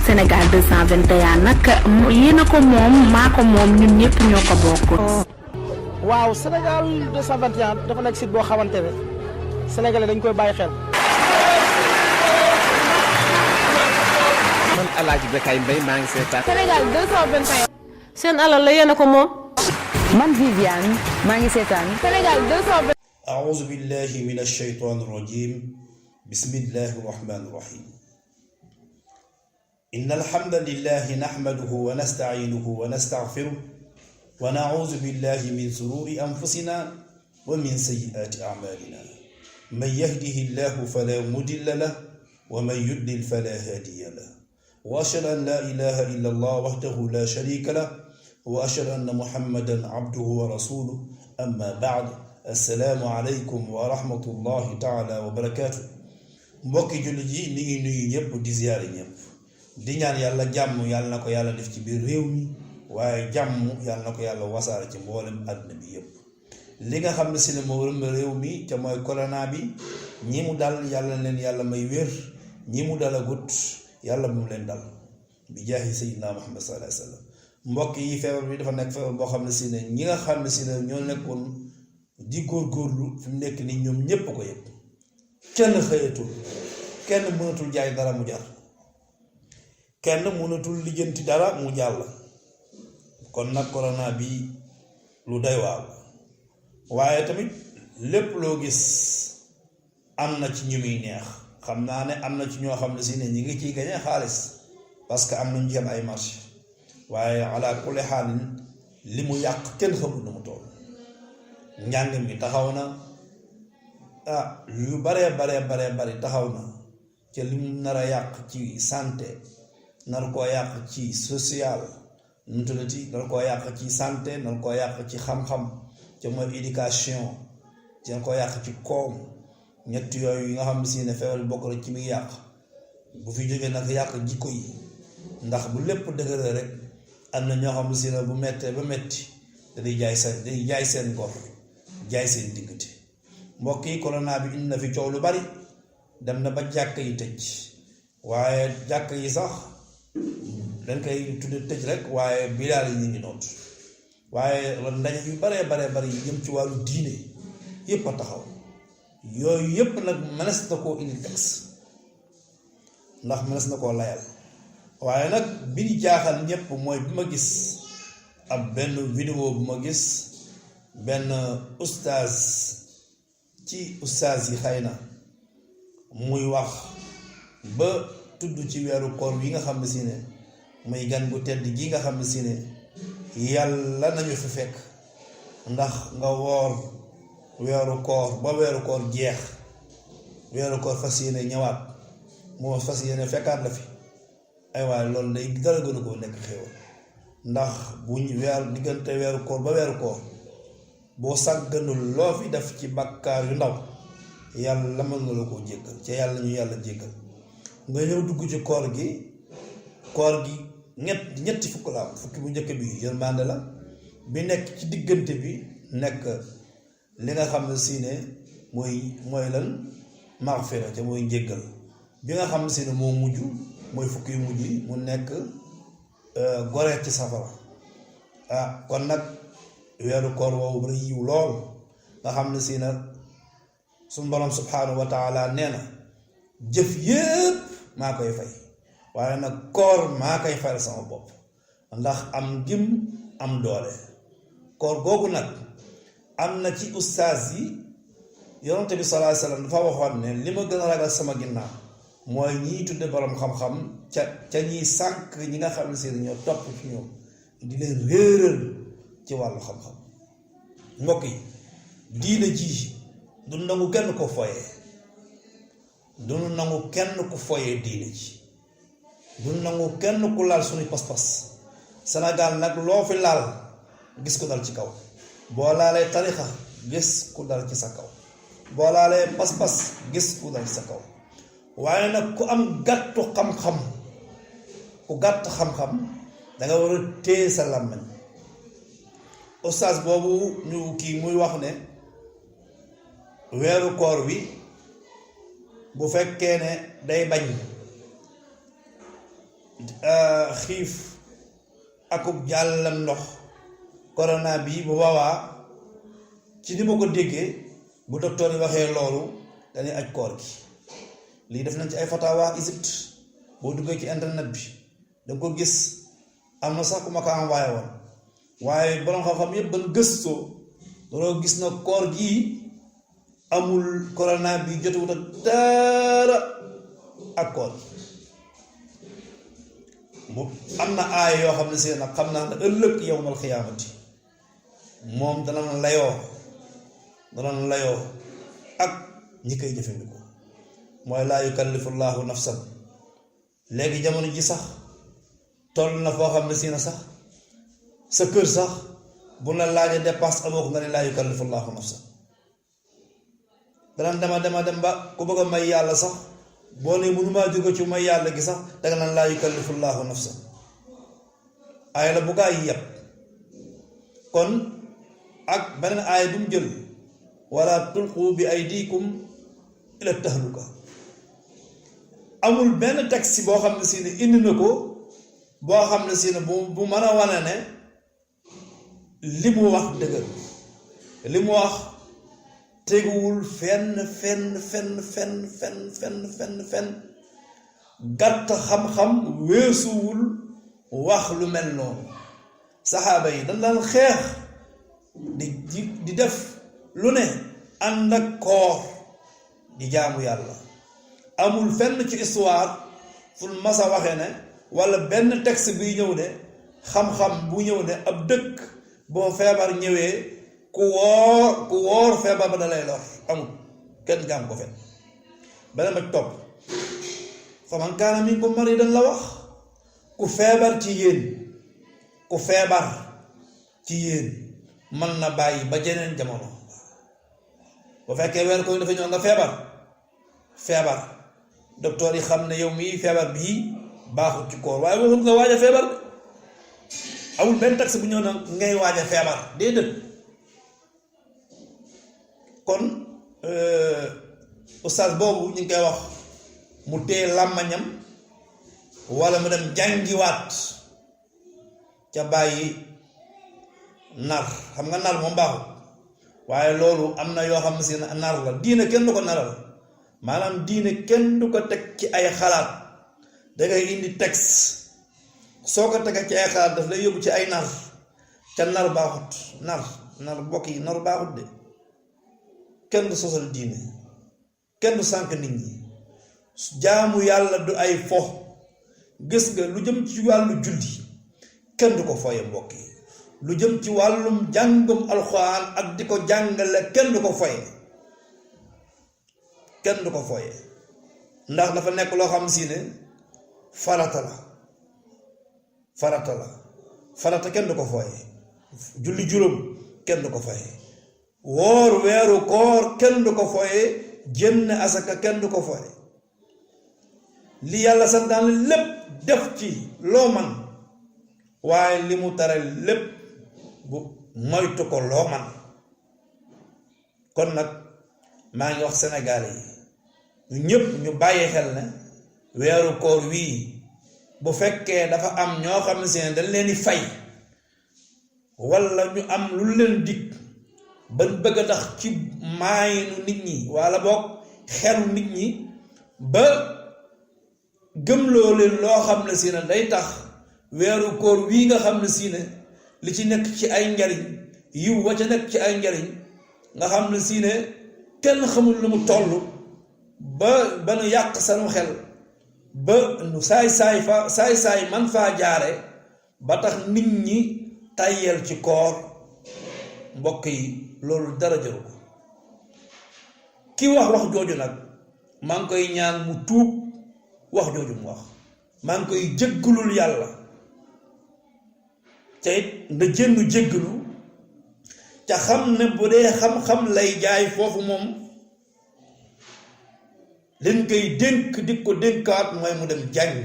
Sénégal 221 nag yéen a ko moom maa ko moom ñun ñëpp ñoo ko bokk. waaw Sénégal 221 dafa nekk site boo xamante ne sénégalais dañ koy bàyyi xel. man El Hadj Bekay Mbaye maa ngi seetaan. Sénégal 221. seen alal la yéen a ko moom. man Viviane maa ngi seetaan. Sénégal 221. أعوذ بالله من الشيطان الرجيم بسم الله الرحمن الرحيم إن الحمد لله نحمده ونستعينه ونستغفره ونعوذ بالله من شرور أنفسنا ومن سيئات أعمالنا من يهده الله فلا مضل له ومن يضلل فلا هادي له وأشهد أن لا إله إلا الله وحده لا شريك له وأشهد أن محمدا عبده ورسوله أما بعد السلام عليكم ورحمة الله تعالى وبركاته mbokki jullit yi ni ngi nuyu ñëpp di ziyaare ñëpp di ñaan yàlla jàmm yàlla na ko yàlla def ci biir réew mi waaye jàmm yàlla na ko yàlla wasaare ci mboolem àdduna bi yëpp li nga xam ne si ne moo rëmb réew mi ca mooy corona bi ñi mu dal yàlla leen yàlla may wér ñi mu dal a gut yàlla bu mu leen dal bi jaahi sayyidina Muhammad sallallahu alayhi wa sallam mbokk yi feebar bi dafa nekk feebar boo xam ne si ne ñi nga xam ne si ne ñoo nekkoon di góorgóorlu fi mu nekk nii ñoom ñépp ko yëpp kenn xëyatul kenn mënatul jaay dara mu jar kenn mënatul lijjanti dara mu jàll kon nag corona bi lu doy waar waaye tamit lépp loo gis am na ci ñu muy neex xam naa ne am na ci ñoo xam ne si ne ñi ngi ciy gañe xaalis parce que am nañu jëm ay marché waaye ala kulli xaalin li mu yàq kenn xamul nu mu toll njàng mi taxaw na yu baree bari taxaw na ca li mu nar a yàq ci santé nar koo yàq ci social nu tuddati nar koo yàq ci santé nar koo yàq ci xam-xam ca mooy éducation ci nar koo yàq ci koom ñett yooyu yi nga xam si ne feebar bokk na ci muy yàq bu fi jógee nag yàq jikko yi ndax bu lépp dëgëree rek am na ñoo xam si ne bu mettee ba metti dañuy jaay seen ngor jaay seen diggante mbokk yi corona bi indi na fi coow lu bari dem na ba jàkk yi tëj waaye jàkk yi sax dañ koy tudde tëj rek waaye bilaal yi ñu ngi noot waaye ndaje yu bari yi jëm ci wàllu diine yépp a taxaw yooyu yépp nag mënees na koo indi texte ndax mënees na koo layal waaye nag bi ñu jaaxal ñépp mooy bi ma gis ab benn vidéo bu ma gis benn ustaaz ci ustaaz yi xëy na muy wax ba tudd ci weeru koor wi nga xam ne si ne muy gan gu tedd gi nga xam ne si ne yàlla nañu fi fekk ndax nga woor weeru koor ba weeru koor jeex weeru koor fas yéene ñëwaat moo fas yéene fekkaat la fi ay waaye loolu day dara gënu ko nekk xéewal ndax buñ diggante weeru koor ba weeru koor boo sàgganul loo fi def ci bàkkaar yu ndaw yàlla mën nga la koo jéggal ca yàlla ñu yàlla jéggal nga ñëw dugg ci koor gi ñetti fukk la am fukki bu njëkk bi yërmande la bi nekk ci diggante bi nekk li nga xam ne si ne mooy lan magfira ca mooy njéggal bi nga xam ne si ne moo mujj mooy fukki yu mujj mu nekk goreet ci safara kon nag weeru koor woowu bari yiw lool nga xam ne si na suñu borom subhanahu wa taala nee na jëf yépp maa koy fay waaye nag koor maa koy fayal sama bopp ndax am gim am doole koor googu nag am na ci ustaas yi yonent bi sallallahu alayhi wasallam dafa waxoon ne li ma gën a ragal sama ginnaaw mooy ñiy tudde borom xam-xam ca ñiy sànq ñi nga xam ne si ñoo topp ci ñoom di leen réeral ci wàllu xam-xam mbokk yi diine ji du nangu kenn ko foyee du nangu kenn ku foyee diine ji du nangu kenn ku laal suñu pas-pas Sénégal nag loo fi laal gis ku dal ci kaw boo laalee tarixa gis ku dal ci sa kaw boo laalee pas-pas gis ku dal ci sa kaw waaye nag ku am gàttu xam-xam ku gàtt xam-xam danga war a téye sa làmmiñ ustaas boobu ñu kii muy wax ne weeru koor wi bu fekkee ne day bañ xiif akub jàllam ndox corona bi bu boobaa ci ni ma ko déggee bu docteur yi waxee loolu dañuy aj koor gi lii def nañ ci ay fatawa Égypte boo duggee ci internet bi danga ko gis am na sax ku ma ko envoyé woon waaye borom xam-xam yëpp ban gëstoo dañoo gis na koor gii amul corona bi jotewut ak dara ak koor mu am na aay yoo xam ne seen nag xam naa ne ëllëg yawmal xiyaamati moom dana layoo ak ñi koy jëfandikoo mooy laa yukallifu llaahu nafsan léegi jamono ji sax toll na foo xam ne si na sax sa kër sax bu la laajee dépense amoo ko nga ne laa yukallifu llaahu nafsan dana dema dem ba ku bëgg a may yàlla sax boo ne mënumaa jóge ci may yàlla gi sax danga naan laa yukallifu llaahu nafsan aaya la bu gaa yi yàpp kon ak beneen aaya bu mu jël wala tulqu bi aydikum ila tahluka amul benn texte boo xam ne si ne indi na ko boo xam ne si ne bu mën a wane ne li mu wax dëgër li mu wax teguwul fenn gàtt xam-xam weesuwul wax lu mel noonu saxaaba yi dañ daan xeex di def lu ne ànd ak koor di jaamu yàlla amul fenn ci histoire fu masa waxee ne walla benn texte biy ñëw ne xam-xam bu ñëw ne ab dëkk boo feebar ñëwee ku woor feebar ba da lay lor amul kenn jaam ko fen beneen ba topp fa man kaana minkum mariidan la wax ku feebar ci yéen mën na bàyyi ba jeneen jamono bu fekkee weer koy dafa ñëw nga feebar docteur yi xam ne yow mii feebar bii baaxul ci koor waaye waxul nga waaj a feebar amul benn taxe bu ñëw na ngay waaj a feebar déedéet kon ustaas boobu ñu ngi koy wax mu téye làmmañam walla mu dem jàngiwaat ca bàyyi nar xam nga nar moom baaxul waaye loolu am na yoo xam ne si nar la diine kenn du ko naral maanaam diine kenn du ko teg ci ay xalaat dangay indi texte soo ko tegee ci ay xalaat daf lay yóbbu ci ay nar ca nar baaxut nar bokk yi nar baaxut de kenn du sosal diine kenn du sànk nit ñi jaamu yàlla du ay fo gis nga lu jëm ci wàllu julli kenn du ko foye mbokk yi lu jëm ci wàllum jàngum alxuraan ak di ko jàngale kenn du ko foye ndax dafa nekk loo xam si ne farata kenn du ko foye julli juróom kenn du ko foye woor weeru koor kenn du ko foye génn asaka kenn du ko foye li yàlla santaane lépp def ci loo man waaye li mu tere lépp bu moytu ko loo man kon nag maa ngi wax Sénégalais yi ñu ñëpp ñu bàyyi xel ne weeru koor wii bu fekkee dafa am ñoo xam ne seen dañ leen di fay walla ñu am lu leen dig ban bëgg a tax ci maayinu nit ñi walla boog xelu nit ñi ba gëmloo leen loo xam ne si ne day tax weeru koor wii nga xam ne si ne li ci nekk ci ay njariñ yiw wa ca nekk ci ay njariñ nga xam ne si ne kenn xamul lu mu toll ba nu yàq sanu xel ba nu saay man faa jaare ba tax nit ñi tayyel ci koor mbokk yi loolu dara jaru ko ki wax jooju nag maa ngi koy ñaan mu tuub wax jooju mu wax maa ngi koy jéggalul yàlla ca it nda jëndu jéggalu ca xam ne bu dee xam-xam lay jaay foofu moom leen koy dénk di ko dénkaat mooy mu dem jàngi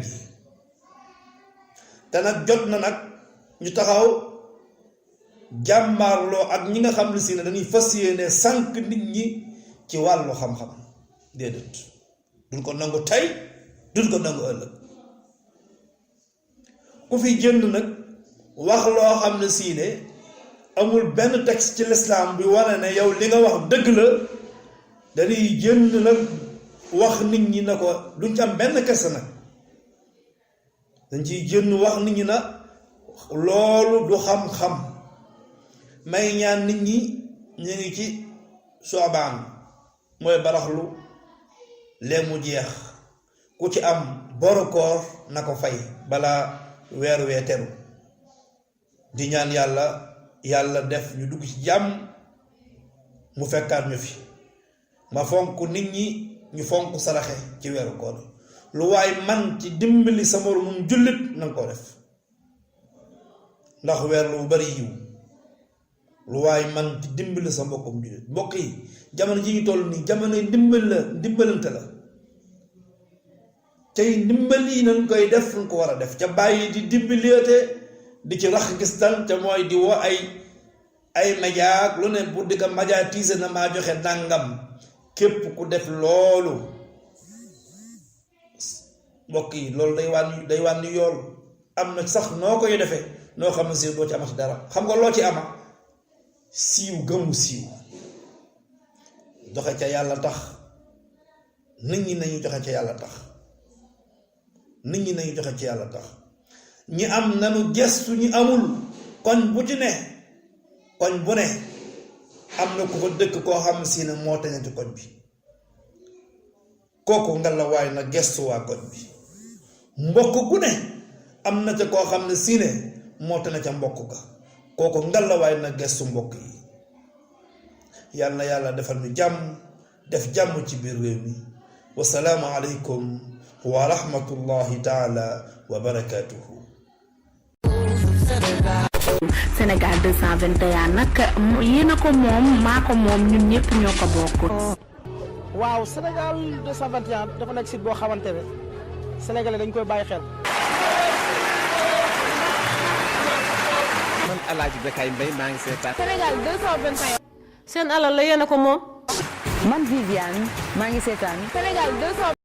te nag jot na nag ñu taxaw jàmbaarloo ak ñi nga xam ne si ne dañuy fas yéene sànq nit ñi ci wàllu xam-xam déedéet duñ ko nangu tey duñ ko nangu ëllëg ku fi jënd nag wax loo xam ne sii ne amul benn texte ci lislaam bi wane ne yow li nga wax dëgg la dañuy jënd nag wax nit ñi na ko duñ ci am benn kese nag dañ ciy jënd wax nit ñi na loolu du xam-xam may ñaan nit ñi ñu ngi ci soobaan mooy baraxlu lee mu jeex ku ci am boru koor na ko fay balaa weer wee teru di ñaan yàlla def ñu dugg ci jàmm mu fekkaat ñu fi ma fonk nit ñi ñu fonk saraxe ci weeru koor lu waay man ci dimbali sa moromum jullit nanga ko def ndax weer lu bari yiw lu waay man ci dimbali sa mbokkum jullit mbokk yi jamono ji ñu toll nii jamono ndimbalante la tey ndimbal yi nañ koy def ñu ko war a def ca bàyyi di dimbaliyate di ci rax gis tan te mooy di woo ay média lu ne bu di ko médiatiser na maa joxe nàngam képp ku def loolu mbokk yi loolu day wànni yool am na sax noo koy defee noo xam ne si doo ci amati dara xam nga loo ci ama siiw gëmu siiw joxe ca yàlla tax nit ñi nañu joxe ca yàlla tax nit ñi nañu joxe ca yàlla tax ñi am nanu gestu ñi amul koñ bu ci ne koñ bu ne am na ku fa dëkk koo xam si ne moo tañati koñ bi kooku nga la waay na gestu waa koñ bi mbokk gu ne am na ca koo xam ne si ne moo tañ ca mbokk ga kooku nga la waay na gestu mbokk yi yàlla defal ñu jàmm def jàmm ci biir réew mi wasalaamu aleykum wa rahmatullahi taala wa barakatuhu. Sénégal 221 nag yéen a ko moom maa ko moom ñun ñëpp ñoo ko bokk. waaw Sénégal 221 dafa nekk site boo xamante ne sénégalais dañ koy bàyyi xel. man El Hadj Bekay Mbaye maa ngi seetaan. Sénégal 221. seen alal la yéen a ko moom. man Viviane maa ngi seetaan. Sénégal 200.